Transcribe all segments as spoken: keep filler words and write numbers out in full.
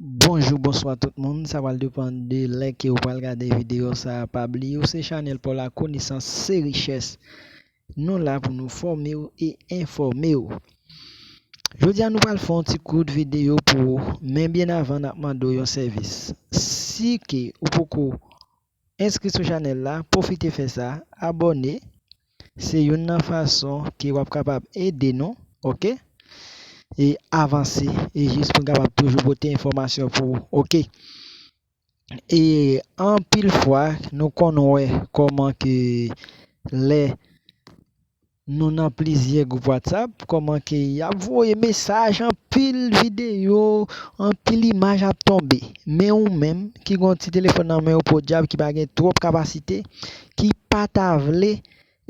Bonjou, bonswa tout moun. Sa pral depann de lè ke ou pral gade videyo sa a. Pa bliye, ou se chanèl pa w, la konesans se richès. Nou la pou nou fòme w e enfòme w. Jodi a, nou pral fè yon ti kout videyo pou ou, men byen avan, n ap mande w yon sèvis. Si ke ou poko enskri sou chanèl la, pwofite fè sa, abòne. Se youn nan fason ke w ap kapab ede nou, oke? E avanse, e jis pou n kapab toujou pote enfòmasyon pou ou, oke? E anpil fwa, nou konn wè kòman ke lè nou nan plizyè gwoup WhatsApp, kòman ke y ap voye mesaj, anpil videyo, anpil imaj ap tonbe. Men ou menm, ki gon ti telefòn nan men ou, podyab, ki pa gen twòp kapasite, ki pa ta vle,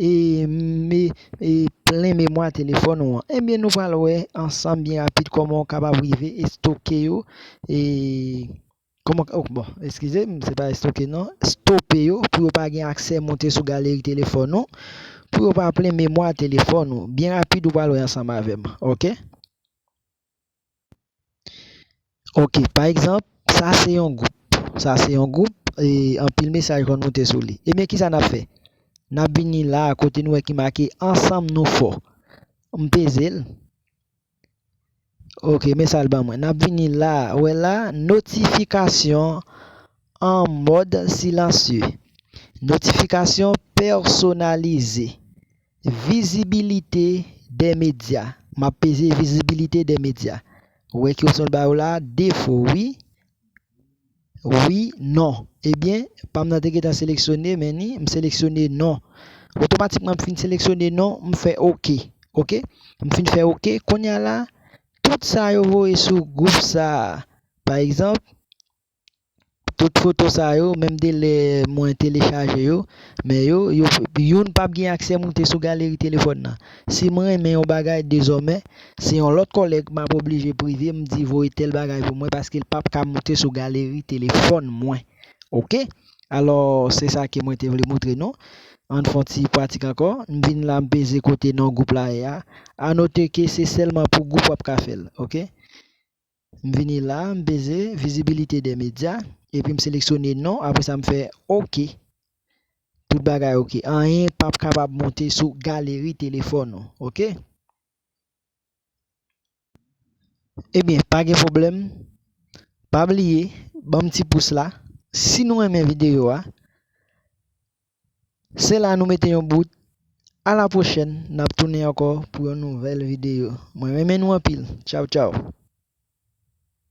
e, me, e, plen memwa telefòn ou an. Ebyen, nou pral wè ansanm byen rapid kòman w kapab rive estoke yo, e, kòman, oh, bon, eskize m, se pa estoke non, stope yo pou yo pa gen aksè monte sou galeri telefòn ou, pou yo pa plen memwa telefòn ou. Byen rapid, ou pral wè ansanm avè m, oke? Oke, pa egzanp, sa se yon gwoup. Sa se yon gwoup, e anpil mesaj konn monte sou li. Ebyen, kisa n ap fè? N ap vini la, kote nou wè ki make Ansanm Nou Fò. M peze l. Oke, men sa l ban mwen. N ap vini la, wè la, notifikasyon an mòd silansye. Notifikasyon pèsonalize. Vizibilite dè medya. M ap peze vizibilite dè medya. Ou wè ki opsyon l ba ou la? Defo, wi. Wi, non. Ebyen, pa m nan te gentan seleksyone, men ni, m seleksyone non. Otomatikman, m fin seleksyone non, m fè oke. Oke? M fin fè oke. Kounye a la, tout sa yo voye sou gwoup sa a, pa egzanp, tout foto sa yo, menm de lè mwen telechaje yo, men yo, yo, youn p ap gen aksè moute sou galeri telefòn nan. Si m renmen yon bagay dezòmè, se yon lòt kòlèg m ap oblije prive, m di voye tèl bagay pou mwen, paske l p ap ka moute sou galeri telefòn mwen. Oke? Alò, se sa ke mwen te vle montre nou. Ann fè yon ti pratik ankò. M vin la, m peze kote non gwoup la ye a. A note ke se sèlman pou gwoup w ap ka fè l. Oke? M vini la, m peze vizibilite dè medya, epi m seleksyone non, apre sa m fè oke. Tout bagay oke. Anyen p ap kapab monte sou galeri telefòn ou. Oke? Ebyen, pa gen pwoblèm. Pa bliye, ban m ti pous la. Si nou renmen videyo a, se la nou mete yon bout. A la pwochèn, n ap tounen ankò pou yon nouvèl videyo. Mwen renmen nou anpil. Tchaw, tchaw.